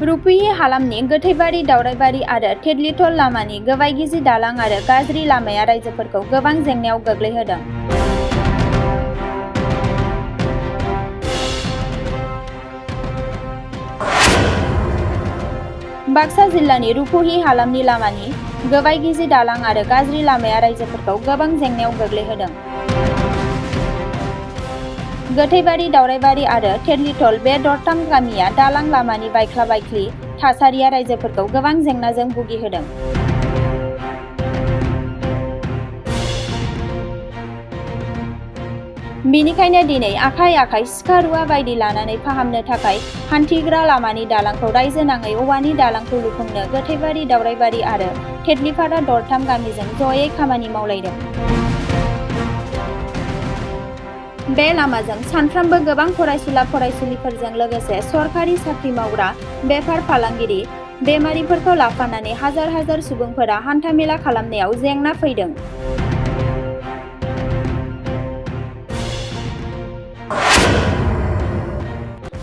रुपुहि हालामनि गोथैबारि दावराइबारि आरो थेदलिथल लामानि गोबायगिजि दालां आरो गाज्रि लामाया रायजोफोरखौ गोबां जेंनायाव गोग्लैहोदों। बाक्सा जिल्लानि रुपुहि हालामनि लामानि गोबायगिजि दालां आरो गाज्रि लामाया रायजोफोरखौ गोबां जेंनायाव गोग्लैहोदों। गोथैबारि दावराइबारि आरो थेदलिथल बे दरथाम गामिया दालां लामानि बायख्ला बायख्लि थासारिया रायजोफोरखौ गोबां जेंनाजों भुगिहोदों। बेनिखायनो दिनै आखाइ आखाइ सिखा रुवा बायदि लानानै फाहामनो थाखाय हान्थिग्रा लामानि दालांखौ रायजो नाङै औवानि दालांखौ लुफुंनो गोथैबारि दावराइबारि आरो थेदलिफारा दरथाम गामिजों जयै खामानि मावलायदों। बे लामाजों सानफ्रोमबो गोबां फरायसुला फरायसुलिफोरजों लोगोसे सरखारि साख्रि मावग्रा, बेफार फालांगिरि, बेमारिफोरखौ लाफानानै हाजार हाजार सुबुंफोरा हान्थामेला खालामनायाव जेंना फैदों।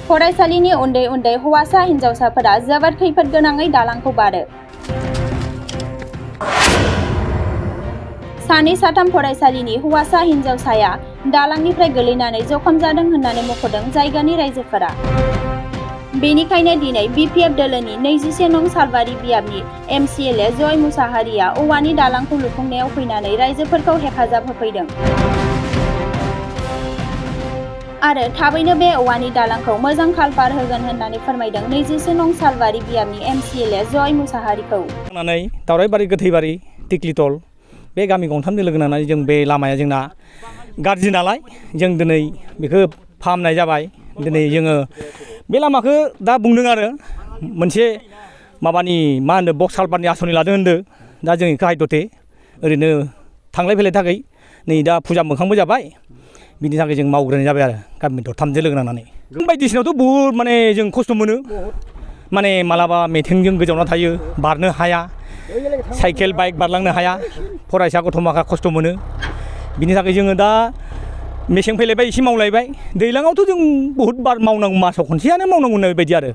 फरायसालिनि उन्दै उन्दै हौवासा हिन्जावसाफोरा जोबोद खैफोद गोनाङै दालांखौ बारो। सानै साथाम फरायसालिनि हौवासा हिन्जावसाया दालांनिफ्राय गोलैनानै जखम जादों होननानै मख'दों जायगानि रायजोफोरा। बेनिखायनो दिनै बिपिएफ दोलोनि 21 नं सालबारि बियाबनि एमसिएलए जय मुसाहारिया औवानि दालांखौ लुफुंनायाव फैनानै रायजोफोरखौ हेफाजाब होफैदों। आरो थाबैनो बे औवानि दालांखौ मोजां खालपार होगोन होननानै फोरमायदों 21 नं सालबारि बियाबनि एमसिएलए जय मुसाहारिखौ। दावराइबारि गोथैबारि टिक्लिटल बे गामि गंथामजों लोगो नांनानै जों बे लामाया जोंना गाज्रि नालाय जों दिनै बेखौ फाहामनाय जाबाय। दिनै जोङो बे लामाखौ दा बुंदों आरो मोनसे माबानि मा होनो बक्स कालभारनि आसनि लादों होनदों। दा जों बेखौ हायदथे ओरैनो थांलाय फैलाय थाखाय नै दा फुजा मोखांबो जाबाय, बिनि थाखाय जों मावग्रोनाय जाबाय आरो गामि दरथामजों लोगो नांनानै। बायदिसिनायावथ' बहुद माने जों खस्थ' मोनो, माने मालाबा मेथेंजों गोजावना थायो, बारनो हाया, साइकेल बाइक बारलांनो हाया, फरायसा गथ' माखा खस्थ' मोनो। बिनि थाखाय जोङो दा मेसें फैलायबाय एसे मावलायबाय, दैज्लाङावथ' जों बहुद बार मावनांगौ, मासाव खनसेयानो मावनांगौ होननाय बायदि आरो।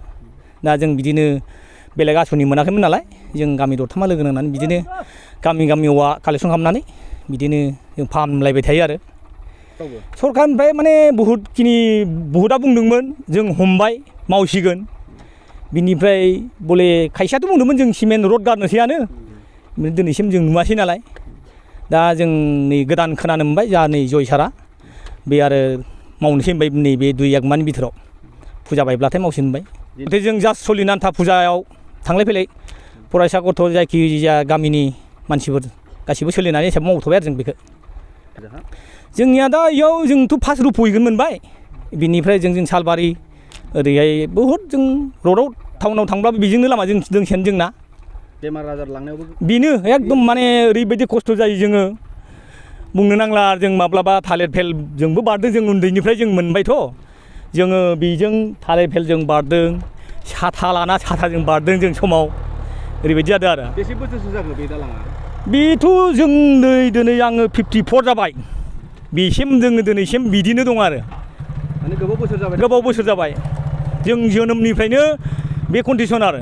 दा जों बिदिनो बेलेग आसनि मोनाखैमोन नालाय जों गामि दरथामा लोगो नांनानै बिदिनो गामि गामि औवा कालेक्सन खालामनानै बिदिनो जों फाहामलायबाय थायो आरो। सरकारनिफ्राय माने बहुदा बुंदोंमोन जों हमबाय मावसिगोन, बिनिफ्राय बले खायसेयाथ' बुंदोंमोन जों सिमेन्ट रड गारनोसैयानो, दिनैसिम जों नुवासै नालाय। दा जों नै गोदान खोनानो मोनबाय जा नै जय सारा बे आरो मावनोसै होनबाय नैबे 2-1 मासनि बिथोराव फुजा बायब्लाथाय मावसै होनबाय। नाथाय जों जास्ट सोलिनो आन्था फुजायाव थांलाय फैलाय फरायसा गथ' जायखिजाया गामिनि मानसिफोर गासिबो सोलिनानै हिसाब मावथ'बाय आरो जों बेखौ। जोंनिया दा इयाव जोंथ' फार्स्ट रुपहैगोन मोनबाय, बिनिफ्राय जों सालबारि ओरैहाय बहुद जों रडआव टाउनाव थांब्लाबो बेजोंनो लामाजों दोंसेयानो जोंना। बेमार आजार लांनायावबो बेनो एकदम माने ओरैबायदि खस्थ' जायो जोङो बुंनो नांला। जों माब्लाबा थालिर फेलजोंबो बारदों, जों उन्दैनिफ्राय जों मोनबायथ' जोङो बेजों थालिर फेलजों बारदों, साथा लाना साथाजों बारदों जों समाव, ओरैबायदि जादों आरो। बेसे बोसोरसो जाखो बे दालाङा? बेथ' जों दिनै आङो 54 जाबाय, बेसिम जोङो दिनैसिम बिदिनो दं आरो। माने गोबाव बोसोर जाबाय जों जोनोमनिफ्रायनो बे कन्डिसन आरो।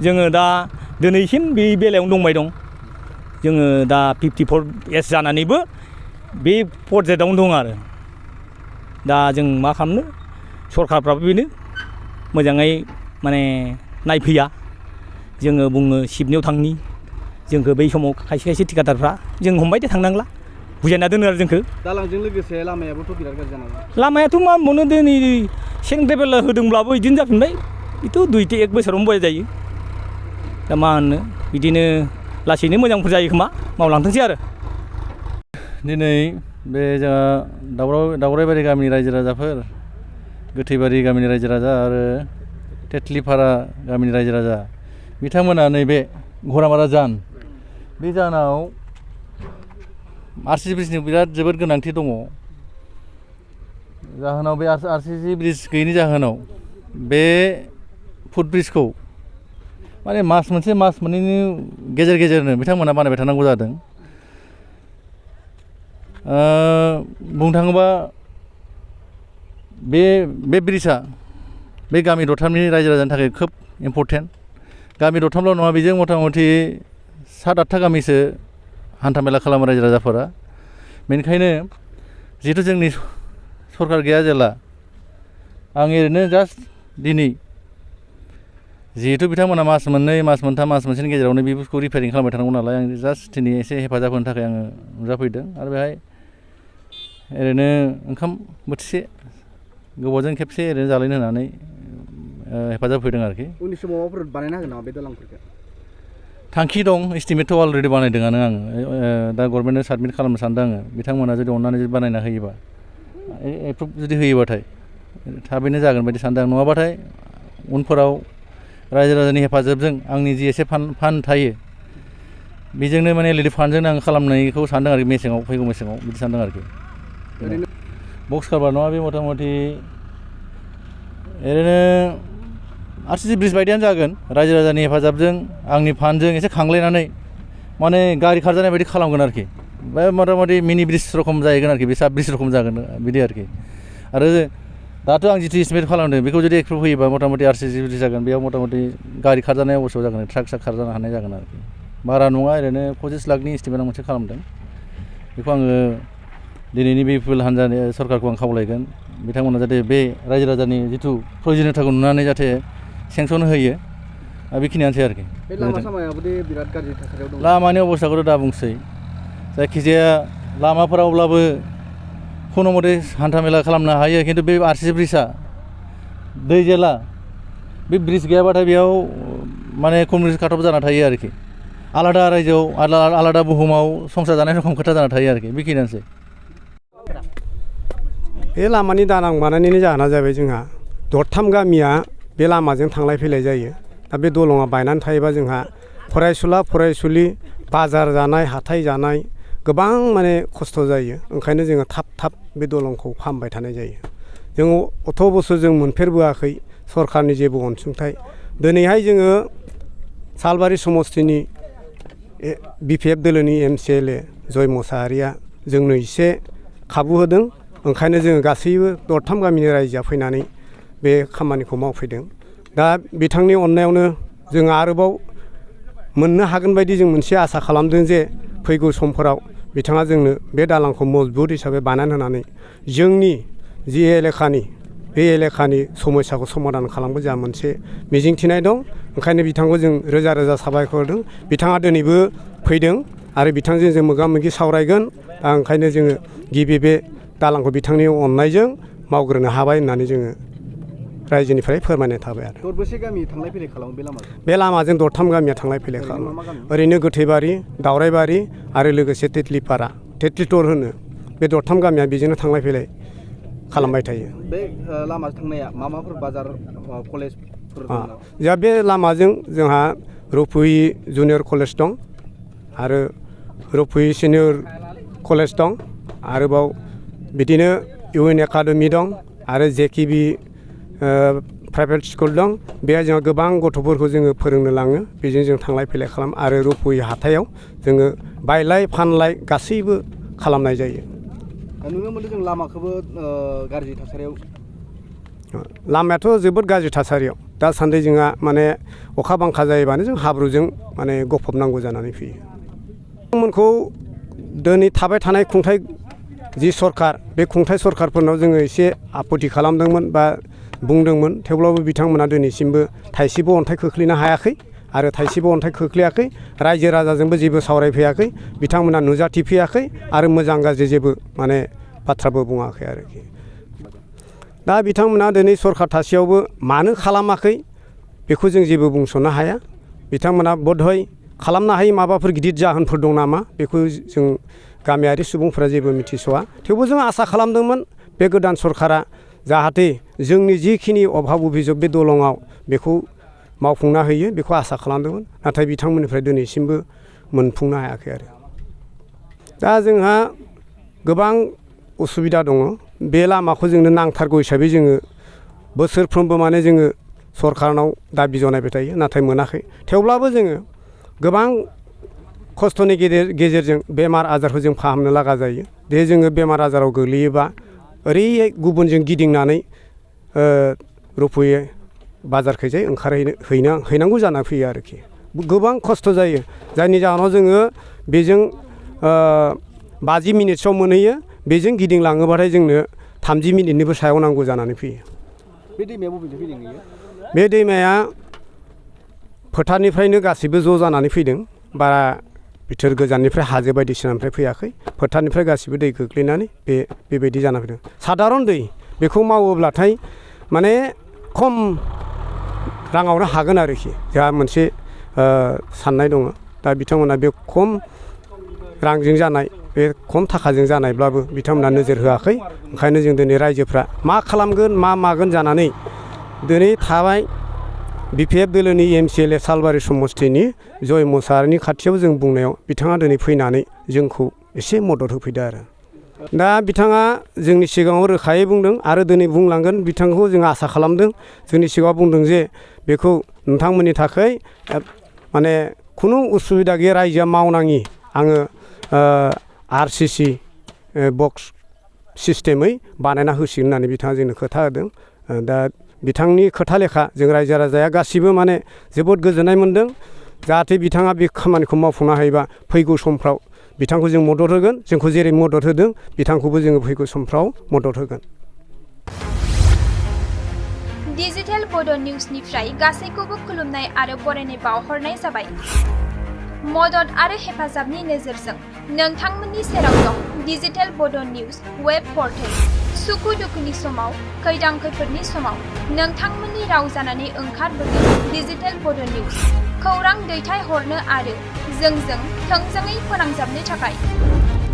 जोङो दा दिनैसिम बे बेलायावनो दंबाय दं। जोङो दा 54 एज जानानैबो बे पर्जायावनो दं आरो। दा जों मा खालामनो, सरकारफ्राबो बेनो मोजाङै माने नायफैया। जोङो बुङो सिबनायाव थांनि, जोंखौ बै समाव खायसे खायसे थिकादारफ्रा जों हमबाय दे थांनांला बुजायना दोनो आरो जोंखौ। दालांजों लोगोसे लामायाबोथ' बिराद गाज्रि जानांगौ। लामायाथ' मा बुंनो, दिनै सेकेन्ड लेभेल होदोंब्लाबो बिदिनो जाफिनबाय, बेथ' 2-1 बोसोरावनो बया जायो। दा मा होननो, बिदिनो लासैनो मोजांफोर जायो खोमा, मावलांथोंसै आरो। दिनै बे जोंहा दावराइबारि गामिनि रायजो राजाफोर, गोथैबारि गामिनि रायजो राजा आरो थेथलिफारा गामिनि रायजो राजा बिथांमोना नैबे घरामारा जान, बे जानाव आरसिसि ब्रिजनि बिराद जोबोद गोनांथि दङ। जाहोनाव बे आरसिसि ब्रिज गैयैनि जाहोनाव बे फुटब्रिजखौ माने मास मोनसे मास मोननैनि गेजेर गेजेरनो बिथांमोना बानायबाय थानांगौ जादों। बुंनो थाङोबा बे ब्रिजआ बे गामि दरथामनि रायजो राजानि थाखाय खोब इम्पर्टेन्ट गामि दरथामल' नङा बेजों मथा मथि 7-8टा गामिसो हान्थामेला खालामो रायजो राजाफोरा बेनिखायनो जिहेथु जोंनि सरकार गैया जेला आं ओरैनो जास्ट दिनै जिहेतु बिथांमोना मास मोननै मास मोनथाम मास मोनसेनि गेजेरावनो बे बुस्थुखौ रिपेयारिं खालामबाय थानांगौ नालाय आं जास्ट दिनै एसे हेफाजाब होनो थाखाय आङो नुजाफैदों आरो बेहाय ओरैनो ओंखाम बोथिसे गोबावजों खेबसे ओरैनो जालायनो होनानै हेफाजाब होफैदों आरोखि उननि समाव माबाफोर बानायनो हागोन नामा बे दालांफोरखौ थांखि दं एस्टिमेटथ' अलरेडि बानायदोंआनो आङो दा गभर्नमेन्टनो साबमिट खालामनो सानदों आङो बिथांमोना जुदि अननानै जुदि बानायना होयोबा एप्रुभ जुदि होयोबाथाय थाबैनो जागोन बायदि सानदों आं नङाबाथाय उनफोराव रायजो राजानि हेफाजाबजों आंनि जि एसे फान्ड थायो बेजोंनो माने एलइडि फान्डजोंनो आं खालामनायखौ सानदों आरोखि मेसेङाव फैगौ मेसेङाव बिदि सानदों आरोखि बक्स कालभार नङा बे मथा मथि ओरैनो आरसिसि ब्रिज बायदियानो जागोन रायजो राजानि हेफाजाबजों आंनि फान्डजों एसे खांलायनानै माने गारि खारजानाय बायदि खालामगोन आरोखि बे मथा मथि मिनि ब्रिज रखम जाहैगोन आरोखि बे साब ब्रिज रखम जागोन बिदि आरोखि आरो दाथ' आं जिथु एस्टिमेट खालामदों बेखौ जुदि एप्रुभ होयोबा मथा मथि आरसिसि ब्रिज जागोन बेयाव मथा मथि गारि खारजानाय अबस्थायाव जागोन ट्राक खारजानो हानाय जागोन आरोखि बारा नङा ओरैनो 25 लाखनि एस्टिमेट आं मोनसे खालामदों बेखौ आङो दिनैनि बे पिपल हान्जानि सरकारखौ आं खावलायगोन बिथांमोना जाहाथे बे रायजो राजानि जिथु प्रयजनियताखौ नुनानै जाहाथे सेंसन होयो बेखिनियानोसै आरोखि बे लामा सामायाबो बिराद गाज्रि थासारियाव दं लामानि अबस्थाखौथ' दा बुंसै जायखिजाया लामाफोरावब्लाबो खुनु मथे हान्थामेला खालामनो हायो खिन्थु बे आरसिसि ब्रिजआ दै जेला बे ब्रिज गैयाबाथाय बेयाव माने कमिउनिस्ट काट अफ जाना थायो आरोखि आलादा रायजोआव आलादा बुहुमाव संसार जानाय रखम खोथा जाना थायो आरोखि बेखिनियानोसै बे लामानि दालां बानायनायनि जाहोना जाबाय जोंहा दरथाम गामिया बे लामाजों थांलाय फैलाय जायो दा बे दलङा बायनानै थायोबा जोंहा फरायसुला फरायसुलि बाजार जानाय हाथाय जानाय गोबां माने खस्थ' जायो ओंखायनो जोङो थाब बे दलंखौ फाहामबाय थानाय जायो जोङो अथ' बोसोर जों मोनफेरबोआखै सरकारनि जेबो अनसुंथाइ दिनैहाय जोङो सालबारि समस्तिनि बिपिएफ दोलोनि एमसिएलए जय मोसाहारिया जोंनो एसे खाबु होदों ओंखायनो जोङो गासैबो दरथाम गामिनि रायजोआ फैनानै बे खामानिखौ मावफैदों दा बिथांनि अननायावनो जों आरोबाव मोननो हागोन बायदि जों मोनसे आसा खालामदों जे फैगौ समफोराव बिथाङा जोंनो बे दालांखौ मजबुत हिसाबै बानायना होनानै जोंनि जि बे एलेखानि समस्याखौ समाधान खालामगोन जोंहा मोनसे मिजिंथिनाय दं ओंखायनो बिथांखौ जों रोजा रोजा साबायखर होदों बिथाङा दिनैबो फैदों आरो बिथांजों जों मोगा मोगि सावरायगोन दा ओंखायनो जोङो गिबि बे दालांखौ बिथांनि अननायजों मावग्रोनो हाबाय होननानै जोङो रायजोनिफ्राय फोरमायनाय थाबाय आरो दरबेसे गामि थांलाय फैलाय खालामो बे लामाजों दरथाम गामिया थांलाय फैलाय खालामो ओरैनो गोथैबारि दावराइबारि आरो लोगोसे तेतलिपारा तेतलितर होनो बे दरथाम गामिया बेजोंनो थांलाय फैलाय खालामबाय थायो बे लामाजों थांनाया माबाफोर बाजार कलेजफोर जा बे लामाजों जोंहा रुपुहि जुनियर कलेज दं आरो रुपुहि सिनियर कलेज दं आरोबाव बिदिनो इउएन एकाडेमि दं आरो जेकेबि प्राइभेट स्कुल दं बेहाय जोंहा गोबां गथ'फोरखौ जोङो फोरोंनो लाङो बेजों जों थांलाय फैलाय खालामो आरो रुपुहि हाथायाव जोङो बायलाय फानलाय गासैबो खालामनाय जायो नुनो मोनदों जों लामाखौबो गाज्रि थासारियाव लामायाथ' जोबोद गाज्रि थासारियाव दासान्दि जोंहा माने अखा बांखा जायोबानो जों हाब्रुजों माने गफबनांगौ जानानै फैयो बिथांमोनखौ दिनै थाबाय थानाय खुंथाय जि सरकार बे खुंथाय सरकारफोरनाव जोङो एसे आपत्ति खालामदोंमोन बा बुंदोंमोन थेवब्लाबो बिथांमोना दिनैसिमबो थाइसेबो अन्थाइ खोख्लैनो हायाखै आरो थाइसेबो अन्थाइ खोख्लैयाखै रायजो राजाजोंबो जेबो सावरायफैयाखै बिथांमोना नुजाथिफैयाखै आरो मोजां गाज्रि जेबो माने बाथ्राबो बुङाखै आरोखि दा बिथांमोना दिनै सरकार थासेयावबो मानो खालामाखै बेखौ जों जेबो बुंस'नो हाया बिथांमोना बधय खालामनो हायै माबाफोर गिदिर जाहोनफोर दं नामा बेखौ जों गामियारि सुबुंफोरा जेबो मिथिस'आ थेवबो जों आसा खालामदोंमोन बे गोदान सरकारा जाहाथे जोंनि जिखिनि अभाब अभिजग बे दलङाव बेखौ मावफुंना होयो बेखौ आसा खालामदोंमोन नाथाय बिथांमोननिफ्राय दिनैसिमबो मोनफुंनो हायाखै आरो दा जोंहा गोबां उसुबिदा दङ बे लामाखौ जोंनो नांथारगौ हिसाबै जोङो बोसोरफ्रोमबो माने जोङो सरकारनाव दाबि जनायबाय थायो नाथाय मोनाखै थेवब्लाबो जोङो गोबां खस्थ'नि गेजेरजों बेमार आजारखौ जों फाहामनो लागा जायो दे जोङो बेमार आजाराव गोग्लैयोबा ओरै गुबुनजों गिदिंनानै रुपुहि बाजारखैजाय हैनांगौ जाना फैयो आरोखि गोबां खस्थ' जायो जायनि जाहोनाव जोङो बेजों 50 मिनिटसोआव मोनहैयो बेजों गिदिंलाङोबाथाय जोंनो 30 मिनिटनिबो सायाव नांगौ जानानै फैयो बे दैमाया बबेनिफ्राय फैदों इयो बे दैमाया फोथारनिफ्रायनो गासैबो ज' जानानै फैदों बारा बिथोर गोजाननिफ्राय हाजो बायदिसिनानिफ्राय फैयाखै फोथारनिफ्राय गासैबो दै गोग्लैनानै बेबायदि जाना फैदों साधारन दै बेखौ मावोब्लाथाय माने खम राङावनो हागोन आरोखि जोंहा मोनसे साननाय दङ दा बिथांमोना बे खम रांजों जानाय बे खम थाखाजों जानायब्लाबो बिथांमोना नोजोर होआखै ओंखायनो जों दिनै रायजोफ्रा मा खालामगोन मा मागोन जानानै दिनै थाबाय BPF दोलोनि MCLA सालबारि समस्थिनि जय मुसाहारिनि खाथियाव जों बुंनायाव बिथाङा दिनै फैनानै जोंखौ एसे मदद होफैदों आरो दा बिथाङा जोंनि सिगाङाव रोखायै बुंदों आरो दिनै बुंलांगोन बिथांखौ जों आसा खालामदों जोंनि सिगाङाव बुंदों जे बेखौ नोंथांमोननि थाखाय माने खुनु उसुबिदा गैया रायजोआ मावनाङि आङो RCC बक्स सिस्टेमै बानायना होसिगोन होननानै बिथाङा जोंनो खोथा होदों दा बिथांनि खोथा लेखा जों रायजो राजाया गासिबो माने जोबोद गोजोननाय मोनदों जाहाथे बिथाङा बे खामानिखौ मावफुंनो हायोबा फैगौ समफ्राव बिथांखौ जों मदद होगोन जोंखौ जेरै मदद होदों बिथांखौबो जोङो फैगौ समफ्राव मदद होगोन डिजिटेल बड' निउसनिफ्राय गासैखौबो खुलुमनाय आरो बरायनाय बावहरनाय जाबाय मदद आरो हेफाजाबनि नोजोरजों नोंथांमोननि सेराव दं डिजिटेल बड' निउस वेब पर्टेल सुखु दुखुनि समाव खैदां खैफोदनि समाव नोंथांमोननि राव जानानै ओंखारबोगोन डिजिटेल बड' निउस खौरां दैथायहरनो आरो जोंजों थोंजोङै फोनांजाबनो थाखाय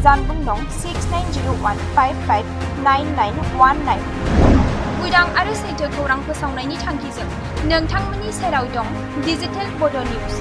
जानबुं दं 6901559919 उदां आरो सैथो खौरां फोसावनायनि थांखिजों नोंथांमोननि सेराव दं डिजिटेल बड' निउस